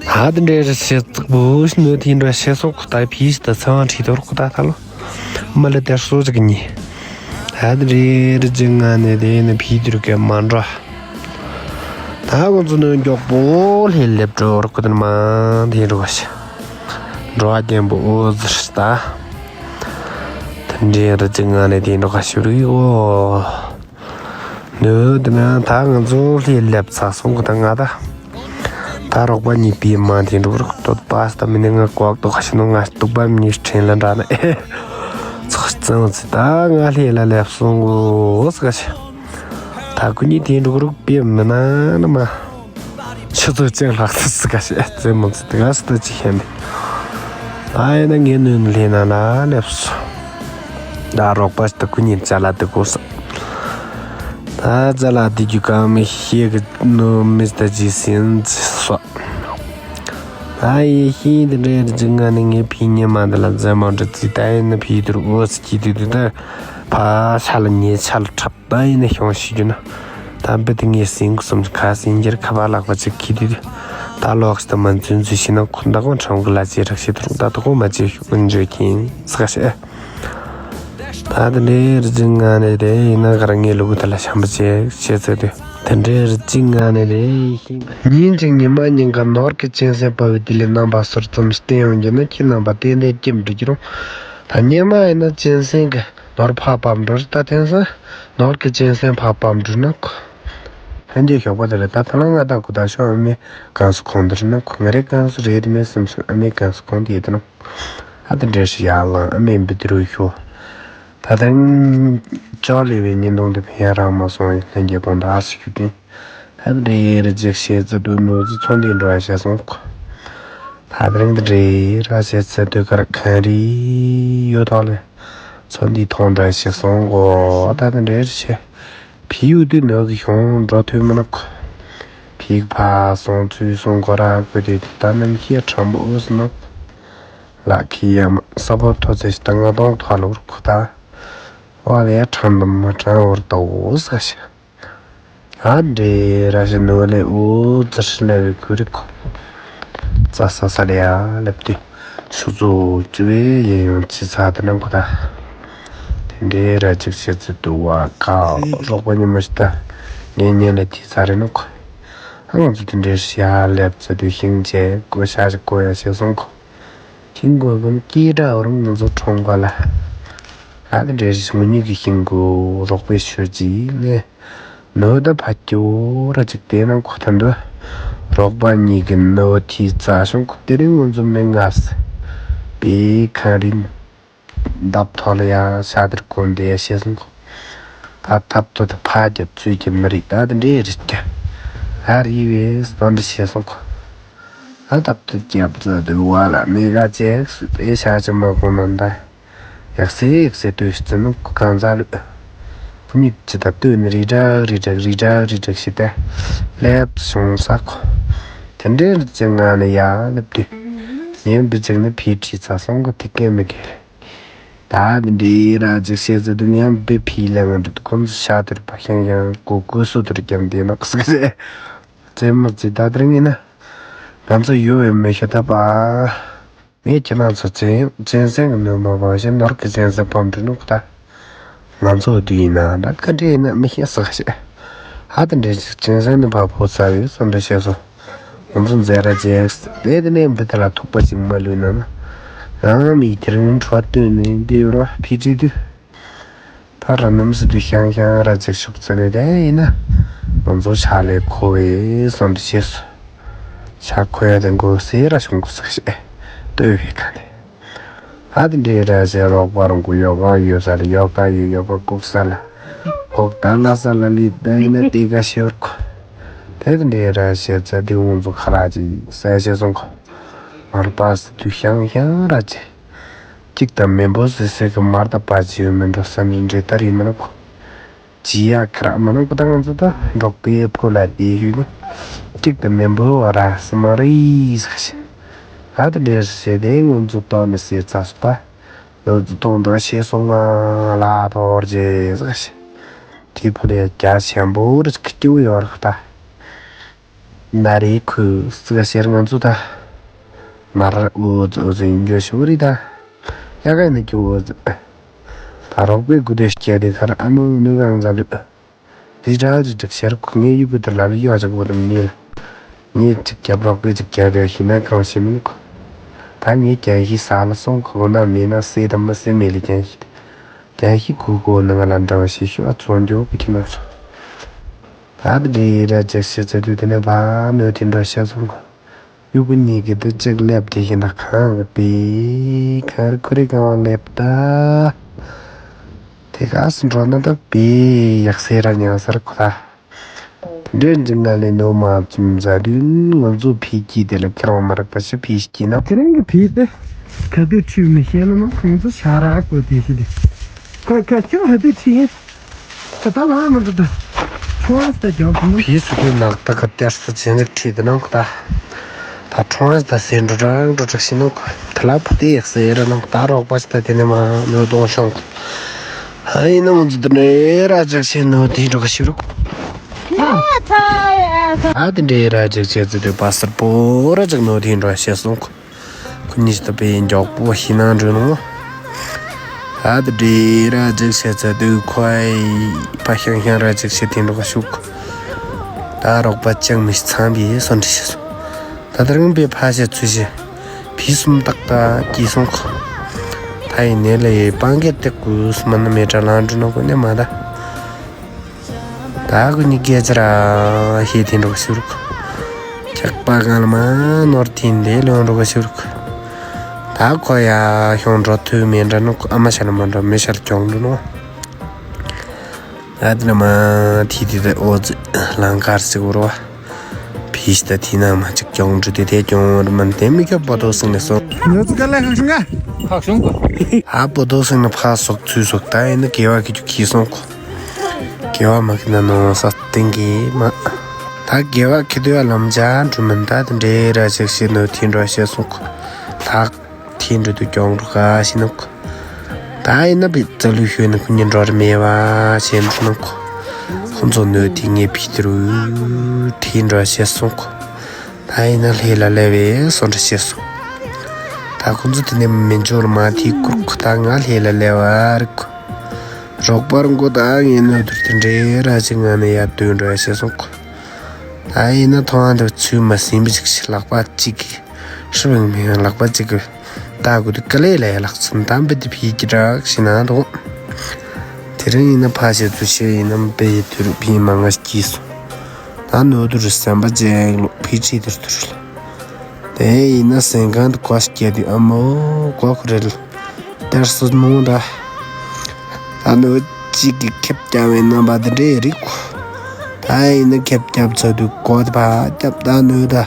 ཧ་དེ་འདྲའི་རི་ཞེ་ཙག་པོ་ཞིག་ནོ་དེ་འདྲ་ཞེ་སོག་ད་ཕིས་ད་ཚང་ཁྲིད་དོར་ཁོ་ད་ཐ་ལོ། མ་ལ་དེར་སོ་ཅིག་ཉི། ཧ་དེ་འདྲའི་རི་ཅིག་ང་ནས་དེ་ནི་ཕིས་དུར་གེ་མ་འགྲོ། ད་ཁོ་ཚོ་ནོ་མགྱོགས་པོ་ལྷས་ལེབ་འགྲོ་ར་ཁོ་དེ་ནི་མ་དེ་འགྲོ་བ་ཞིག་འགྲོ་བ་རྒན་པོ་ཨོ་ཟིར་ད། དེ་འདྲའི་རི་ཅིག་ང་ནས་དེ་འགྲོ་ག་ཞུ་རུ་ཡོད། ནུ་དེ་ན་ད་ང་ཚོ་ལྷས་ལེབ་ཚ་སོང་གི་ད་ང་ད། ད་རོགས་པ་གཉིས་པིས་མ་དེ་འགྲོ་རོགས་ཏོད་པ་སྟ་མི་ནི་ང་ཀོག་ཏོ་ཁ་ཤི་ནོ་ང་སྟུག་པ་མི་ནི་ཕྲན་ལ་འདྲ་ན་ཨེ། ཚོགས་ཙང་ཚི་ད་ང་ལྷས་ལ་ལེབ་སོང་གོ་ཟི་ག་ཤི། ད་ཁུ་གཉིས་དེ་འགྲོ་རོགས་པིས་མི་ན་ན་མ། ཆུ་ཚོད་གཅིག་ལྷག་ཙམ་ཙི་ག་ཤེད་ཙེ་མོ་ཙི་དེ་ག་སི་ད་ཅི་ཤེད་མེད། ད་ཡིན་ན་ངའི་ནུས་ལྷས་ན་ལ་སླེབས་སོ། ད་རོགས་པ་ཞིག་ད་ཁུ་ཉིན་ཅ་ལ་དེ་གོ་ས། ད་ཅ་ལ་དེ་རྒྱུ་གང་མི་ཤེས་གི་ནུ་མི་ད་ཅི་སིན་ཙི་སོ། ད་ཡིན་ཤིང་དེ་འདྲའི་རིགས་ང་ནི་ངའི་ཕའི་ཉི་མ་འདི་ལ་འཛེམ་མ་འདྲི་རྩིས། ད་ཡིན་ན་ཕའི་དུར་འོ་སི་ཀྱི་དུས་དུས་ད་ཕ་ཤ་ལ་ཉེ་ཆ་ལ་འཁྲབ། ད་ཡིན་ན་ཤོང་ཤི་རྒྱུ་ན། ད་འབུ་དེ་ངའི་སེང་གུ་སུམ་ཁ་སེང་རྒྱར་ཁ་བ་ལག་པ་ཅིག་གི་དུས་དུས། ད་ལོག་སྟེ་མ་འཛུན་འཛུན་ཤི་ན་ཁོ་ད་ཁོང་ཁྲང་གི་ལ་ཅེ་རག་ཤི་དུར་ད་དུ་ཁོ་མ་ཅེ་ཤུ་ཀུན་འཇོད་ཁྱིན་ས་ཤ། ད་དེ་འདྲའི་རིགས་ང་ནི་རེད་ཡིན་ན་ག་ར་ངའི་ལུ་གུ་དེ་ལ་བྱམས་པ་ཅེ་ཤེས་ཚེ་དུས། དེ་འདྲའི་རིགས་ང་ནི་རེད་ཤིང་། ཉིན་གཅིག་ཉི་མ་ཉིན་ག་ནོར་གི་གཅན་གཟན་པ་བའི་དུས་ལས་རྣམ་པ་ཟུར་ཙམ་ཞིག་བསྟན་ཡོང་རྒྱུ་ན་ཁྱེད་རྣམ་པ་ཏན་ཏན་སྐྱིད་འགྲོ་རྒྱུ་རུང་། ད་ཉི་མ་ཡིན་ན་གཅན་གཟན་གི་ནོར་ཕག་པ་འགྲོ་རེད། ད་དེང་སང་ནོར་གི་གཅན་གཟན་ཕག་པ་འགྲོ་ན་ཁོ། ལྷན་རྒྱས་ཞོགས་པ་དེ་རེད། ད་ཐ་ན་ང་དང་ཁོ་ད་ཤོག་ཨ་མའི་གང་སུ་ཁོང་དེ་རེད་ན་ཁོ་ང་རེ་གང་སུ་རེད་མེད་བསམ་སོང་། ཨ་མའི་གང་སུ་ཁོང་དེ་ཡོད་དེ་ན། ཨ་དེ་འདྲས་ཤི་ཡ་ལང་ཨ་མའི་འབུ་དེ་རུ་ཤོག་ད་ཐེངས་ཅོག་ལེ་བའི་ཉིན་དུང་དེ་ཕན་ཡ་རང་མ་སོང་ཡིན་ལྷན་རྒྱས་གོང་ད་ཨ་སི་ཞུ་དེ། ད་དེ་འདྲས་རེ་ཅིག་ཤེས་ཚེ་དུ་ནོར་ཚུ་ཚོང་དེ་འགྲོ་ཡ་ཤེས་སོང་ཁོ། ད་དེ་རིང་དེ་འདྲས་ར་ཤེས་ཚེ་དུ་གར་གང་རི་ཡོད་ཐོག་ལས། ཚོ་འདི་མཐོང་འདྲ་ཞིག་སོང་གོ། ད་དེ་འདྲའི་ཆེ། བི་ཡུ་དུ་ནོ་གི་ཤོང་འགྲོ་ཐུབ་མི་ནོག་ཕིག་ཕ་སོང་ཚུལ་སོང་གོ་ར་གོ་དེ་ད་ནམ་ཤེས་ཁྲམ་འོ་སི་ནོག་ལ་ཁི་ཡ་མ་ས་ཕོ་ཐོ་ཚེ་ཞི་ད་ང་དོང་ཐོ་ལོར་ཁོ་ད། ཝ་ལེ་ཁྲམ་དུ་མ་ཁྲམ་འོར་ད་འོ་ས་ཤ། ཨ་འདྲེ་ར་ཞི་ནོ་ལེ་འོ་ཙི་ཧྲི་ལེ་བི་ཁུ་རི་ཁོ། ཙ་ས་ས་ལེ་ཡ་ལེབ་ཏི། ཆུ་ཚོད་བཅུ་བའི་ཡིན་ཡང་ཅི་ཚ་དེ་ནང་ཁོ་ད། དེ་འདྲེ་ར་ཅིག་ཤི་ཚི་དུ་བ་ཀ་རོགས་པ་ཉི་མ་ཤི་ད། ངེད་ཉེ་ལེ་ཏི་ཚ་རེ་ནོ་ཁོ། ཨ་ང་ཚོ་དེ་འདྲེ་ཤི་ཡ་ལེབ་ཚི་དུ་ཤིང་ཆེ་ཀོ་ཤ་ཞིག་ཀོ་ཡ་ཤི་སོང་ཁོ། ཤིང་ཀོ་གམ་ཀི་ཏྲ་འོ་རང་ང་ཚོ་ཁྲོང་ག་ལ། ཨ་དེ་འདྲེ་ཤི་ངུ་ཉིད་ཀྱི་ཤིང་ཀོ་རོགས་པའི་ཤོད་ཅི་ལེ། ནོ་ད་ཕ་ཀྱོ་ར་ཅིག་དེ་ནང་ཁོ་ཐན་དུ། རོགས་པ་གཉིས་ཀྱི་ནོ་ཐི་རྩ་ཤོང་ཁོ་དེ་རིང་ངོ་འཛོམས་མེད་ངས། པེ་ཁ་རིན། འདབ་ཐོ་ལ་ཡ་ཤ་དེར་གོན་དེ་ཡ་ཤེས་སོང་ཁོ། ད་ཐབ་ཐོ་དེ་ཕ་རྒྱབ་ཚུལ་གྱི་མི་རིགས་ད་དེ་འདྲེ་རིགས་ཀྱ། ཨ་རི་བས་སྟོན་འདྲི་ཤེས་སོང་ཁོ། ཨ་ཐབ་ཐོ་རྒྱབ་ཚ་དུ་བ་ལ་མེ་ག་ཅེག་སུ་དེ་ཤ་ཅི་མ་གོན་ནམ་ད། ཡག་སེ་ཡག་སེ་ལྟོས་ཤི་ནུབ་ཁུ་གང་ཟ་ལུ། ཁུ་མིག་ཅི་ད་ལྟོས་ནི་རི་དྲག་རི་དྲག་རི་དྲག་རི་དྲག་ཤི་ཏེ། ལེབ་སོང་ས་ཁོ། དེ་འདྲའི་རི་ཅི་ང་ནི་ཡ་ལེབ་དུས། ངའི་འབུ་ཅིག་ནི་ཕི་ཁྲི་ཚ་སོང་གི་ཐིག་གེ་མི་གེ། ད་འདི་འདྲའི་ར་ཅིག་ཤེས་ཟེར་དུས་ངའི་འབུ་ཕི་ལེ་ང་འདྲི་ཁོ་ཚོ་ཤ་དེར་པ་ཤང་ཤང་ཀོ་ཀོ་སུ་དེར་རྒྱབ་འདི་ན་ཁུ་སི་གི་ཟེ། ཙེ་མ་ཙི་ད་དེར་ངེས་ན། ང་ཚོ་ཡོད་བའི་མི་ཤ་ད་པ། ངས་ཁྱེད་རང་ཚོ་གཅན་གཅན་གཟན་གྱི་ནུ་མ་བ་ཞིག་ནོར་གྱི་གཅན་གཟན་ཕམ་འདྲི་ནོ་ཁ་ད། ང་ཚོ་བདུད་ཡིན་ན་ད་བཀའ་འདྲི་ཡིན་ན་མི་ཤེས་ཟེར་ཞེས། ཧ་ད་འདྲེ་ཞིག་གཅན་གཟན་ནི་བ་ཕོ་ཚ་བའི་བསམ་འདྲི་བྱས་སོ། ང་ཚོ་མཛད་ར་རྗེས་དེ་དེ་ནས་འབུ་དེ་ལ་ཐུག་པ་ཞིག་མ་ལུས་ན་ན། རང་མི་དེ་རིང་འཕྲོ་བཏོན་ནས་འདི་རོ་ཕི་ཅི་དུས། ཕར་ར་ནམ་སི་དུ་ཤང་ཤང་ར་ཅིག་ཤུགས་ཚ་ནས་དེ་ཡིན་ན། ང་ཚོ་ཕྱག་ལས་ཁོ་བའི་བསམ་འདྲི་བྱས་སོ། ཕྱག་ཁོ་ཡ་དེ་མགོ་སེ་ར་ཤུང་གུ་སག་ཤེ་ལྟོས་བའི་ཁ་ནས། ཨ་དེ་འདྲའི་ར་ཞེ་རོགས་པ་རང་གུ་ཡོ་ག་ཡོད་ས་ལ་ཡོ་ག་ཡོད་ཡོ་ག་ལྐུག་ས་ལ། ཕོག་ད་ལ་ས་ལ་ལི་ད་ཡིན་ན་དེ་ག་ཤེ་བར་ཁོ། དེ་དེ་འདྲའི་ར་ཞེ་ཚ་དེ་ང་ཚོ་ཁ་ལག་ཅིག་ས་ཤེ་སོང་ཁོ། མར་པ་སི་དུ་ཤང་ཤང་ར་ཅིག་གཅིག་དང་མེ་འབོ་སི་སི་གི་མར་དང་པ་ཅི་ཡོད་མི་འགྲོ་ས་འདྲི་འདྲི་ལྟར་ཡིན་མི་ནོ་ཁོ། ཇི་ཡ་ཁ་ར་མ་ནང་པ་ད་ང་ཚོ་ད་འབྲོག་པའི་ཕོ་ལ་དེ་ཡུལ་ནི་གཅིག་ཏུ་མི་འབོལ་བ་ར་སི་མ་རི་ཟ་ཞིང་ཧ་དེ་འདྲེ་ཟེ་དེ་ང་ཚོ་ཏོ་ནི་སེ་ཚ་སུ་ད་ལོ་ཚོ་ཏོང་འདྲ་ཤེས་སོང་ང་ལ་ཐོར་རྗེས་ཟ་ཞིང་དེ་ཕོ་ལ་རྒྱ་ཆེན་པོ་རི་སྐྱིད་ཡོད་ར་ད། ན་རེ་ཁོས་སི་ག་ཤེར་ང་ཚོ་ད་མར་འུ་ཙི་འུ་ཙི་ཡིན་རྒྱུ་ཞུ་རི་ད་ཡ་ག་ནི་ཀྱི་འུ་ཙི་ད་རོགས་པའི་དགུ་དེ་སྐྱེ་དེ་ཁར་ཨ་ནུ་ནུ་གང་ཟ་ལུ་རི་དྲག་རི་དྲག་ཤར་ཁོ་ངའི་ཡུ་གུ་དེ་ལ་ལུ་ཡོ་ཅག་བོ་དམ་ཉེ་ལ་ངས་ཅིག་རྒྱབ་རོགས་པའི་ཅིག་རྒྱབ་ཡོ་ཤི་ན་གང་ཤི་མིན་ཁོ་ད་ངས་ཀྱང་ཤི་ས་ལ་སོང་ཁོ་ན་མེད་ན་སེ་དམ་མ་སེ་མེད་ལ་ཀྱང་ཤི་ཀྱང་ཤི་ཁོ་ཁོ་ནང་ལ་འདྲ་བ་ཤི་ཤོ་ཨ་ཚོང་རྒྱུ་བུ་ཁྱི་ན་ཚོ། ད་འདི་ར་ཅག་ཤི་ཚེ་དུས་དེ་ནས་བ་མོས་དེ་འདྲ་ཤ་སོང་གོ། ཡུ་བུ་གཉིས་ཀྱི་དུ་ཅིག་ལེབ་དེ་ཤི་ན་ཁང་གི་པི་ཁར་ཁུ་རི་གང་བ་ལེབ་ད། དེ་ག་སུ་འགྲོ་ན་ད་པི་ཡག་སེ་ར་ཉག་སར་ཁོ་ད། དེ་འདྲའི་འཇིག་ང་ལས་ནོ་མ་ཙུམ་ཟ་དུས་ང་ཚོ་ཕི་སྐྱིད་དེ་ལ་ཁྱེར་བ་མ་རག་པ་ཤི་ཕི་སྐྱིད་ན། དེ་རིང་གི་ཕི་དེ་ག་དུས་ཁྲིད་མི་ཤེས་ལ་ན་ཁོང་ཚོ་ཤ་རག་གོ་དེ་ཤི་དེ། ཁ་ཁ་ཁྱོད་ཧ་དུས་ཁྲིད་ཡིན། ད་ལ་མ་འདུག་ད། ཁྱོད་ད་རྒྱབ་ནི། ཕི་སུ་གི་ནག་ད་ག་དེར་ས་ཅན་རིག་ཁྲིད་དེ་ནང་ད། ད་ཁྲོང་ཨ་ད་ཟེར་འགྲོ་དྲག་འགྲོ་དྲག་ཤི་ནོ། ད་ལ་བུ་དེ་ཡག་ཟེར་ར་ནང་ད་རོགས་པ་ཅི་ད་དེ་ནས་མ་ནོ་གཏོང་ཤོང་། ཨ་ཡིན་ན་འུ་ཚོ་དེ་འདྲའི་ར་ཅག་ཤི་ནོ་དེ་འགྲོ་ག་ཤི་རུག་ཨ་དེ་འདྲའི་ར་ཅག་ཤི་ཚེ་དེ་པ་སར་པོ་ར་ཅག་ནོ་དེ་འགྲོ་ཤི་སོང་ཁོ། ཁོ་གཉིས་ད་པའི་མགྱོགས་པོ་ཤི་ནང་འགྲོ་ནོ། ཨ་དེ་འདྲའི་ར་ཅག་ཤི་ཚེ་དེ་ཁོའི་པ་ཤང་ཤང་ར་ཅག་ཤི་དེ་འགྲོ་ག་ཤུག་ད་རོགས་པ་ཅང་མི་ཚང་བའི་སོན་འདྲི་ཤི་སོང་། ད་ལྟར་ངན་པའི་ཕ་ཤ་ཚུལ་བཞི། བི་སུམ་རྟགས་ད་སྐྱེས་སོང་ཁོ། ད་ཡིན་ནས་ལ་ཡི་པང་གེ་སྟེགས་ཀུ་སུ་མ་ན་མེ་དྲ་ལང་འགྲོ་ནོ་ཀུ་ནས་མ་ད། ད་ཀུ་ནི་སྐད་ཆ་ར་ཤེས་ཐེན་འགྲོ་ག་ཤུ་རུག་ཁྱག་པ་གང་ལ་མ་ནོར་ཐེན་དེ་ལོན་འགྲོ་ག་ཤུ་རུག་ད་ཁོ་ཡ་ཤོང་འགྲོ་ཐུ་མེ་འདྲ་ནོ་ཨ་མ་ཤ་ལ་མ་འགྲོ་མེ་ཤ་ལ་གྱོང་འགྲོ་ནོ། ད་དེ་ན་མ་ཐི་དེ་དེ་ཨོ་ཙི་ལང་ཀར་ཙི་གོ་རོ་བ། ཕིས་ད་ཐི་ན་མ་ཅིག་གྱོང་འགྲོ་དེ་དེ་གྱོང་རུ་མན་དེ་མི་ཁྱོད་པོ་ཏོ་སིང་ནས་སོང་། ཉོ་ཙི་ག་ལ་ཁག་ཤུང་ག་ཁག་ཤུང་གོ་ཨ་པོ་ཏོ་སིང་ནས་ཕ་སོག་ཚུ་སོག་ད་ཡིན་ན་དགེ་བ་གི་ཅུ་ཁི་སོང་གོ་དགེ་བ་མ་གི་ན་ནོ་ས་སྟེང་གི་མ། ད་དགེ་བ་གི་དུ་ཡ་ལམ་ཇ་འགྲུ་མན་ད་དེ་འདྲེ་ར་ཅིག་ཤེས་ནོ་ཐི་འགྲོ་ཤེས་སོང་གོ་ད། ཐིན་འགྲོ་དུ་གྱོང་འགྲོ་ག་ཤི་ནོག་ད་ཡིན་ན་བི་ཙ་ལུ་ཤོད་ན་ཁོ་ཉིན་འགྲོ་ར་མེད་བ་ཤེས་འགྲོ་ནོག་ཁོ་ཚོ་ནོ་དེ་ངས་བི་དེ་རུ་ཐིན་འགྲོ་ཤེས་སོང་གོ་ད་ཡིན་ན་ལྷེ་ལ་ལེ་བའི་སོ་འདྲ་ཤེས་སོང་། ད་ཁོ་ཚོ་དེ་ནས་མི་འབྱོར་མ་ཐི་ཀུར་ཁོ་ད་ང་ལྷེ་ལ་ལེ་བ་རིག་གོ་རོགས་པར་མགོ་ད་ངས་ནོ་དུར་དེ་འདྲེ་ར་ཅིག་ང་ནས་ཡར་དོན་འགྲོ་ཡ་ཤེས་སོང་གོ་ད་ཡིན་ན་ཐོང་ཨ་འདི་ཚུལ་མ་ཟིན་པ་ཅིག་ལག་པ་གཅིག་གི་ཧྲི་བིང་མིང་ལག་པ་གཅིག་གི་ད་གུ་དུ་ཀ་ལེ་ལ་ཡ་ལག་ཚུན་དམ་པའི་དུ་ཕི་ཀི་དྲག་ཤི་ན་དོ། དེ་རིང་ཡིན་ན་ཕ་ཤེ་ཚུ་ཤེ་ཡིན་ནམ་པེ་ཡི་དུ་རུ་ཕི་མ་ང་སྐྱིས་སོ། ད་ནོ་དུ་རུ་སམ་པ་ཅེག་ལོ་ཕི་ཁྲི་དུ་རུ་དུ་རུ་ལ། དེ་ཡིན་ན་སེང་གང་དུ་ཀོ་སྐྱེ་དུ་ཨ་མོ་ཀོ་ཁུ་རེ་ལ། དར་སོ་མོ་ད། ད་ནོ་གཅིག་གི་ཁེབས་བཀྱག་པའི་རྣམ་པ་དེ་འདྲའི་རིག་གོ་ད་ཡིན་ན་ཁེབས་བཀྱག་ཚ་དུ་ཀོ་དེ་ཕ་བཀྱག་ད་ནོ་ད།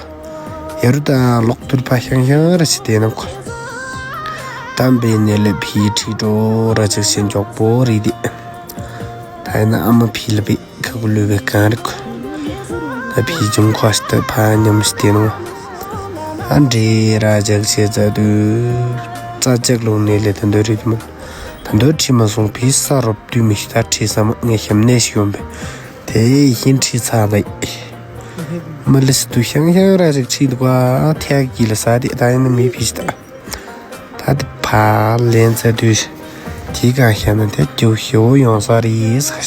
ཡ་རུ་ད་ལོག་ཐུར་ཕ་ཤང་ཤང་ར་ཞི་དེ་ན་ཁོ། དམ་པའི་ནེ་ལེ་ཕི་ཁྲི་ཏོ་ར་ཅིག་ཤེས་མགྱོགས་པོ་རེད་དེ། ད་ཡིན་ན་ཨ་མ་ཕི་ལ་པི་ཁ་གུ་ལུས་པའི་གང་རིག་ད་ཕི་ཅུང་ཁོ་ཤི་ད་ཕ་ཉམས་ཤི་དེ་ནོ། ཨ་འདྲེ་ར་ཅིག་ཤེས་ཚ་དུ། རྩ་ཅིག་ལུང་ནེ་ལེ་ད་འདོད་རེད་དེ་མ། ད་འདོད་ཁྲི་མ་སོང་ཕི་ས་རོབ་དུས་མི་ཤི་ད་ཁྲི་ས་མ་ངས་ཤམ་ནེ་ཤི་ཡོང་པས། དེ་ཡིན་ཁྲི་ཚ་བས། མ་ལི་སི་དུ་ཤང་ཤང་ར་ཅིག་ཁྲི་འདུག་ག་ཐེག་གི་ལ་ས་དེ་ད་ཡིན་ན་མི་ཕི་ཤི་ད། ད་དེ་ཕ་ལན་ཚ་དུས། དེ་ག་ཤ་ན་དེ་རྒྱུ་ཤོ་ཡོང་ས་རེད།